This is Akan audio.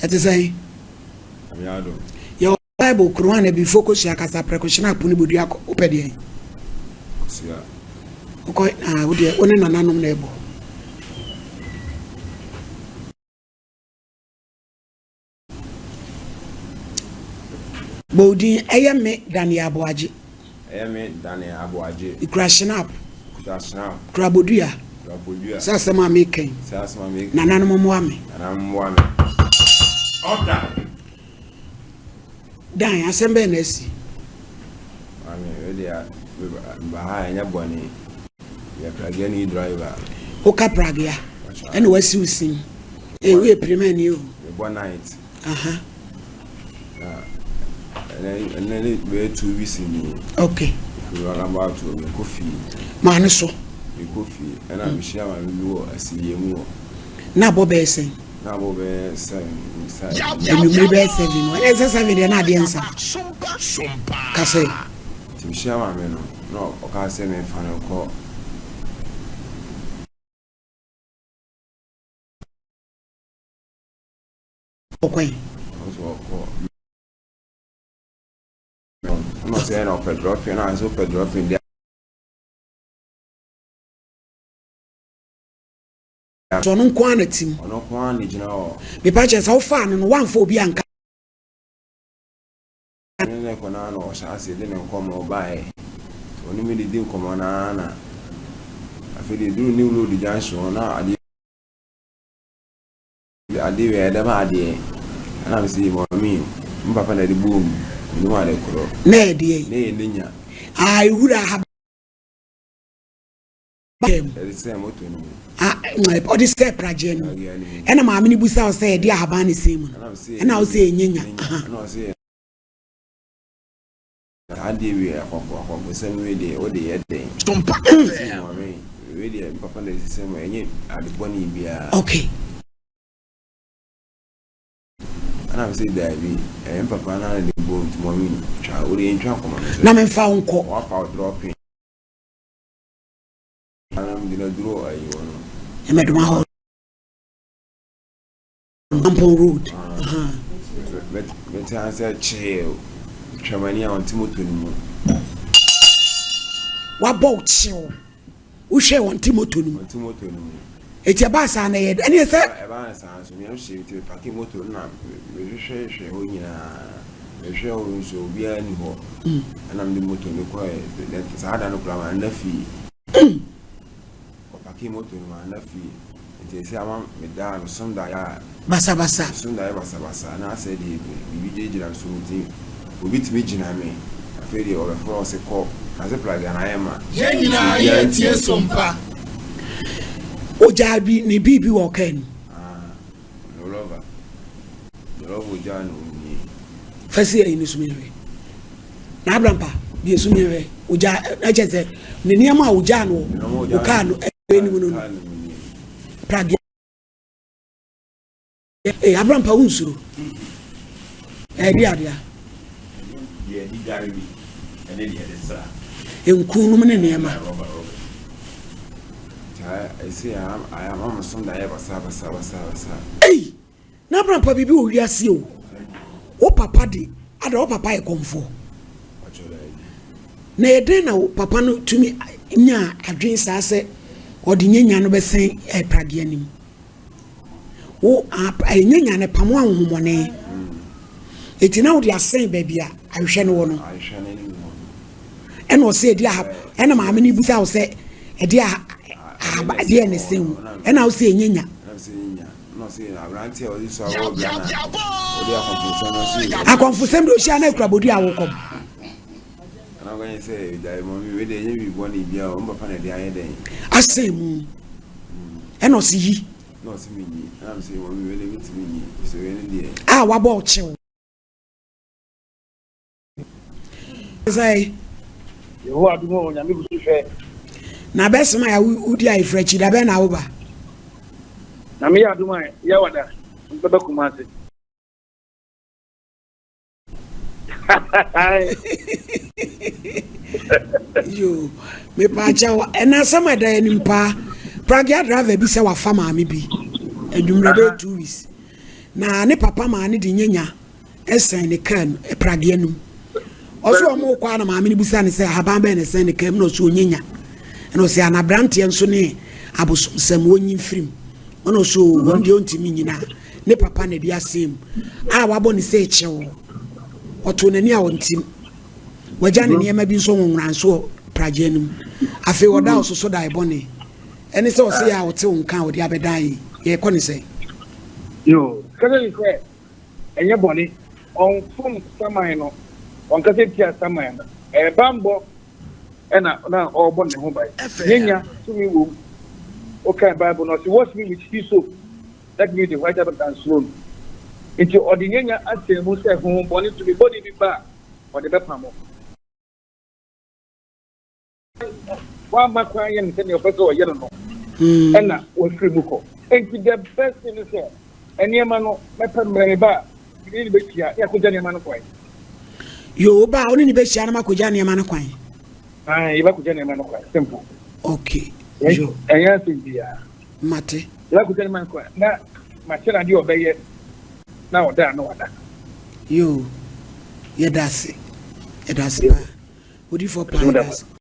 Ɛte sɛn? Yɛwɔ Bible Quran abifo kosua kasa prɛko hyena apo ne bodua kɔ wopɛ deɛn? Kosua. Wokɔ ah wodeɛ wo ne nananom na ɛbɔ. Bɔ wo din, ɛyɛ me Daniel Aboagye. Ɛyɛ me Daniel Aboagye. Mekura Schnapp. Mekuta Schnapp. Mekura Bodua. Mekura Bodua. Sɛ asɛm a meka yi. Sɛ asɛm a meka yi. Nananom mmoa me. Nananom mmoa me. Order. Dan, asɛm bɛn na asi? Maame, wei deɛ meba ha a ɛnyɛ bɔne. Meyɛ pragiani driver. Woka pragea ɛna wasi wo sim. Ee, woyɛ pirimani o. Mebɔ night. Aha. Na ɛnɛ ne bɛyɛ 2 weeks ni. Mefiri roundabout hɔ mekɔ fie. Maa no so. Mekɔ fie ɛna mehyia maame bi wɔ asieɛ mu hɔ. Na abɔ bɛyɛ sɛn? Na abɔ bɛyɛ 7. Anwummere bɛyɛ 7 no. Ɛna ɛsɛ 7 deɛ na adeɛ nsa. Kasɛ. Nti mehyia maame no na ɔkaa sɛ memfa no nkɔ. Ɔkwan. Ɔsɛ ɔkɔ. Ɛna ɔsɛ ɛna ɔpɛ dropping na ɔsɛ ɔpɛ dropping deɛ. So ɔno nko ara na tim. Ɔno nko ara na gyina hɔ. Mepa kyerɛ sɛ wofaa no no woamfa obi anka. Ne ne kɔ naa na ɔhyɛ ase de ne nkɔmmɔ baeɛ. Ɔne me didi nkɔmmɔ naa na afei deɛ duru New Road junction hɔ na adeɛ adeɛ wei ɛdɛm adeɛ ɛna me sɛ mɔmi me papa na ɛde bɔɔ mu menim ade korɔ. Na ɛdeɛ. Na ɛyɛ ne nya. Ah, ewura ha. Mu. Ɛde sɛ moto no mu. Ah, ɔde sɛ pragyeɛ no mu. Ɛna maame no busa wo sɛ ɛde ahaban ne sɛn mu no. Ɛna wo sɛ ɛnyɛ nya. Ɛna ɔsɛ adeɛ wei akɔkɔsɛm wei deɛ wode yɛ den. Mɔmi wei deɛ me papa na ɛde sɛ mu ɛnyɛ ade bɔne biara. Ɛna me sɛ daabi ɛyɛ me papa na ne bɔ nti mɔmi twa wode yɛntwa nkɔmmɔ no so. Na memfa wo nkɔ. Wafa wo dropping. Ana mede no aduru ayi hɔ no. Ɛmɛdoma hɔ. Mampong Road. Mete ha sɛ kyee twamani a ɔnte moto no mu. Wabɔ wo kyew. Wohwɛ ɔnte moto no mu. Ɔnte moto no mu. Eti ɛbaa saa na ɛyɛ ɛne sɛ. Ɛbaa saa nso mea hyɛ nti mepake moto no na mehwehwɛhwɛ hɔ nyinaa. Mehwɛ hɔ nso obiara ni hɔ. Ɛna mede moto no kɔɛ saa da no koraa ma nna fie. Ɔpake moto no ma nna fie. Nti ɛsɛ ama medaa mesom daeɛ a. Basabasa. Mesom daeɛ basabasa na asɛ deɛ biribi gyinagyina me so nti obi tumi gyina me. Afei deɛ ɔbɛfrɛ wo sɛ kɔ na sɛ plagea na ayɛ ma. Yɛn nyinaa yɛretie sompa. Ogyaa bi ne biribi wɔ ɔkaa no mu. Ah, Jolova. Jolova ogyaa no nie. Fa si ayi no so mehwɛ. Na Abrampa deɛ so mehwɛ. Ogyaa na kyerɛ sɛ ne nneɛma a ogyaa no wɔ kaa no anim no no. Pragea. Ee Abrampa wo nsuro. Ɛde adea. Deɛ ɛde dware bi ɛne deɛ ɛde sra. Nku nom ne nneɛma. Ei! Na Abrampa biribi wɔ wiase o. Wo papa de, ada wo papa yɛ kɔmfoɔ. Na ɛyɛ dɛn na wo papa no tumi nyaa adwene saa sɛ ɔde nyanya no bɛsɛn eh, pragea no mu? Wo ah, eh, nyanya no pamo ahonhommɔne. Eti na wode asɛn baabi a ahwehwɛ no wɔ no. Ɛna ɔsɛ ɛdi aha, ɛna maame no bisa wo sɛ ɛdi aha, ɛdeɛ ne sɛn mu. Ɛna wo sɛ ɛnyanya. Akɔmfosɛm de ohyia na akura bodua a wokɔm. Asɛn mu. Ɛna ɔsi yi. A wabɔ ɔkyew. Sɛ. Yehowa adom o, Nyame gu so hwɛ. Na bɛsoma ya wodi ayefra akyi, da bɛn na woba? Nyame yɛ adom a, yɛwada, mbɛba Kumasi. Yo, mepaakyɛw, ɛna asɛm a ɛda yɛn anim paa. Pragea driver bi sɛ wafa maame bi, adwummerɛ bɛyɛ 2 weeks. Na ne papa maa no de nyanya sɛn ne kaa no pradeɛ no mu. Ɔso wɔn rekɔ a na maame no bisa no sɛ ahaban bɛn na ɛsɛn ne kaa mu na ɔso onyanya. Ɛna ɔsɛ ana aberanteɛ nso ne abosomsɛm wɔnyi mfiri mu. Ɛna ɔso wɔn deɛ ɔntumi nyina ne papa na ɛde asɛn mu a wabɔ ne sɛ kyɛw. Ɔtoo n'ani a ɔntim. Wagya ne nneɛma bi nso nwonwora nso wɔ pradeɛ no mu. Afei ɔda ɔsoso dae bɔne. Ɛne sɛ ɔse yɛ a ɔte wo nka a ɔde abɛdan yi, yɛkɔ ne sɛn? Yoo, kasa yi sɛ ɛnyɛ bɔne, ɔnfom saman no, ɔnkasa ntia saman no, ɛyɛ banbɔ ɛna na ɔrebɔ ne ho ban. Yenya tumi wom. Wokae Bible no, ɔse wash me with hyssop, that means the whiter than snow. Nti ɔde nyanya asɛn mu sɛ honhom bɔne tumi bɔne bi ba a, ɔde bɛpamo. Wamma kwan anyɛ no sɛnea ɔpɛ sɛ ɔyɛ no no, ɛna wafiri mu kɔ. Enti the best thing ne sɛ, nneɛma no, mɛpɛ mmerɛ me ba a, me ne no bɛhyia na yɛakɔgya nneɛma no kwan. Yoo, wo ba a, wo ne no bɛhyia na moakɔgya nneɛma no kwan? Ae, yɛbɛkɔgya nneɛma no kwan, simple. Okay, yoo. Ɛnyɛ asɛm biara. Mate. Yɛbɛkɔgya nneɛma no kwan na makyerɛ no adeɛ a ɔbɛyɛ na ɔda a na wada. Yoo, yɛda ase, yɛda ase paa. Odiyifoɔ paa, yɛda ase.